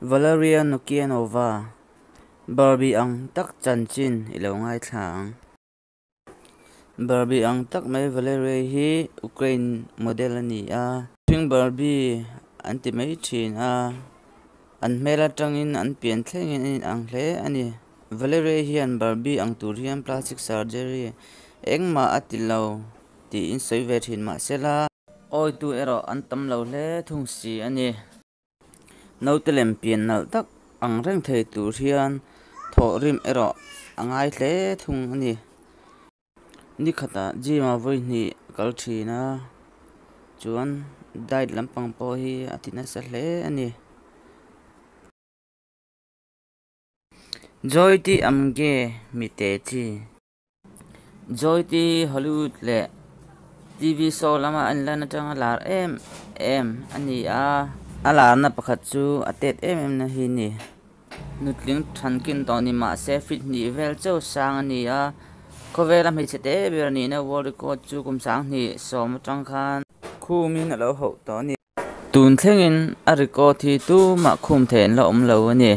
Valeria Nukianova, Barbie ang tak chanchin i lo ngaithla ang. Barbie ang tak mai Valeria hi Ukraine model a ni a. Mihring Barbie an ti mai thin a, an hmel atangin an pian thlengin an inang hle a ni. Valeria hian Barbie ang tur hian plastic surgery engmah a ti lo tiin sawi ve thin mah sela, awitu erawh an tam lo hle thung si a ni. Naute lem pian nalh tak ang reng thei tur hian thawhrim erawh a ngai hle thung a ni. Ni khatah gym ah vawi hnih a kal thin a, chuan diet lampang pawh hi a ti nasa hle a ni. Joyti Amge mite chi. Joyti Hollywood leh TV show lama an lan atanga lar em em a ni a, a larna pakhat chu a tet em em na hi ni. Nutling thankin tawh ni mah se feet hnih vel chauh sang a ni a, khawvela hmeichhe te ber nihna world record chu kum 2010 atang khan khumin a lo hauh tawh a ni. Tun thlengin a record hi tumah khum theih an la awm lo a ni.